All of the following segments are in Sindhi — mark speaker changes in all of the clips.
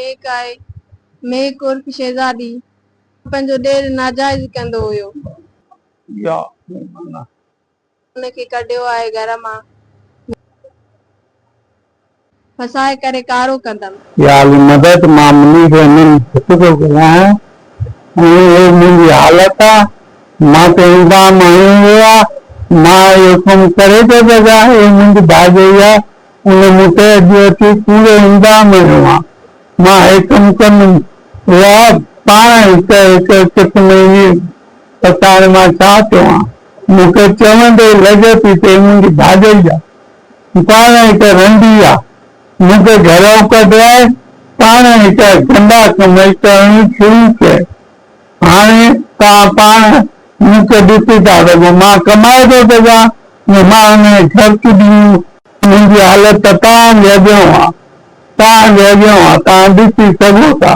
Speaker 1: ميڪ آهي. ميڪ عرف شهزادي پنهنجو ڏير ناجائز ڪندو هيو.
Speaker 2: يا معنيٰ.
Speaker 1: ان کي ڪڍيو آهي گهر مان. ڦسائي ڪري ڪارو ڪندم.
Speaker 2: يا علي مدد مان منير امين ڀٽ ٿو ڳالهايان ۽ اهي منهنجي حالت آ مان تي الزام هنيو ويو آ مان اهو ڪم ڪري ٿو سگهان اهي منهنجي ڀاڄائي آ ان مون تي اڄ اچي ڪوڙو الزام هنيو آ مان اهي ڪم ڪندم اها پاڻ هڪ هڪ قسم جي پڇاڻي مان ڇا چوان مون کي چوندي لڄ ٿي ٿئي منهنجي ڀاڄائي آ پاڻ هڪ رنڊي آ، مون کي گهرئون ڪڍرائي پاڻ هڪ گندا ڪم ڪرڻ شروع ڪئي. هاڻي توهان پاڻ مون کي ڏسي ٿا سگهو، مان ڪمائي ٿو سگهان يا مان هن کي خرچ ڏيون. منهنجي حالت ته توهان جي اڳيئون آ، توهان جي اڳيئون آ، توهان ڏسي سگهو ٿا.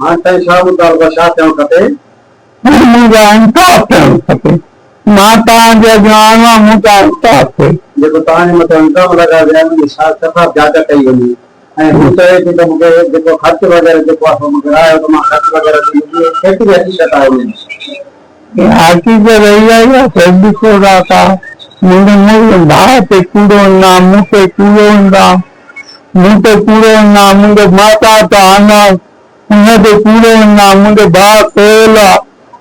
Speaker 3: هاڻ تائين ڇا مطالبا ڇا ٿيڻ کپي؟
Speaker 2: هاڻ منهنجا انصاف ٿيڻ کپي. مان توهان جي اڳيان آيو آهيان مون سان انصاف ٿئي.
Speaker 3: جيڪو توهان جي مٿان الزام لڳايا ويا آهن ان جي شفاف جاچ ڪئي وڃي ۽ هو چوي ٿي ته مون کي جيڪو خرچ وغيره جيڪو آهي سو مون کي رايو ته مان خرچ وغيره ڏيندس اهو ڪيتري حقيقت آهي ان ۾؟
Speaker 2: حقيقت اها آهي ته ڏسو ٿا ته منهنجي مڙس ڀاء تي ڪوڙو انعام مون تي ڪوڙو انعام مون تي ڪوڙو انعام منهنجو ماتا ته آنا ان تي ڪوڙو انعام منهنجو ڀاء سهيل آ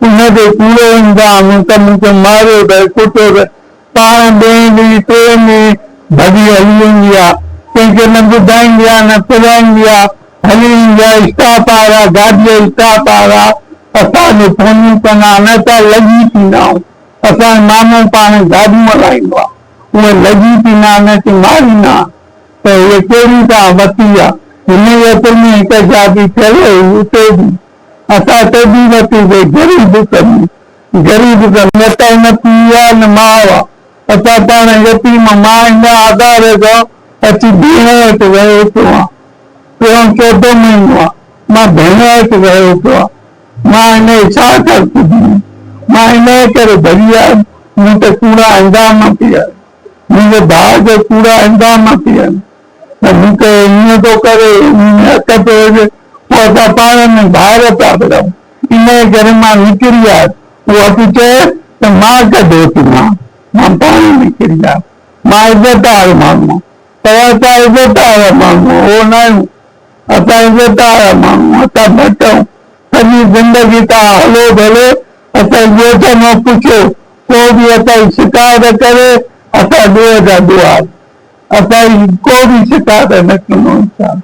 Speaker 2: ان تي ڪوڙو انعام ته مون کي ماريو اٿئي ڪٽيو اٿئي پاڻ ٻئين ڏينهن ٽئين ڏينهن ڀڄي هلي ويندي آ ڪنهن کي نه ٻڌائيندي آ نه پرائيندي آ هلي ويندي آ اسٽاپ وارا گاڏيء اسٽاپ وارا اسان کي فونون ڪندا نه ته لڄي ٿيندا آهيون اسان جو مامو پاڻ گاڏيون هلائيندو آ اهي لڄي ٿيندا آهن اچي ماريندا آهن ته هيء ڪهڙي تان وتي آ هن ئي عصر ۾ هڪ شادي ٿيل هئي اتي به اسان ته به وتي سي غريب ڪمي غريب ڪمي نه ته نه پيء آ نه ماء آ اسان پاڻ يتيم مان هن آڌار سان اچي ڀيڻ وٽ رهيو پيو آن ٽيون چوٿون مهينو آ مان ڀيڻ وٽ رهيو پيو آن مان هن کي ڇا خرچ ڏنو؟ مان انهيء ڪري ڀڄي آيس، مون تي ڪوڙا الزام پئي هنيا. منهنجي ڀاء کي ڪوڙا الزام پئي هنيا ته مون کي ائين ٿو ڪري، انهيء ۾ حق پيو هجي. پوء اسان پاڻ ۾ ڀائر پيا وڙهون. انهيء ڪري مان نڪري آيس. اها پئي چئي ته مان ڪڍيو ٿي مان. مان پاڻ نڪري آيس. مان عزت وارو ماڻهو آهيان. توهان اسان عزت وارا ماڻهو اهو ناهيون. اسان عزت وارا ماڻهو اسان ڀٽ آهيون. سڄي زندگي توهان هلو ڀلي اسان جي ڳوٺ مان پڇو ڪو به اسان جي شڪايت ڪري اسان ڏوهه جا ڏوهاري اسان جي ڪو به شڪايت نه ڪندو انشاء الله.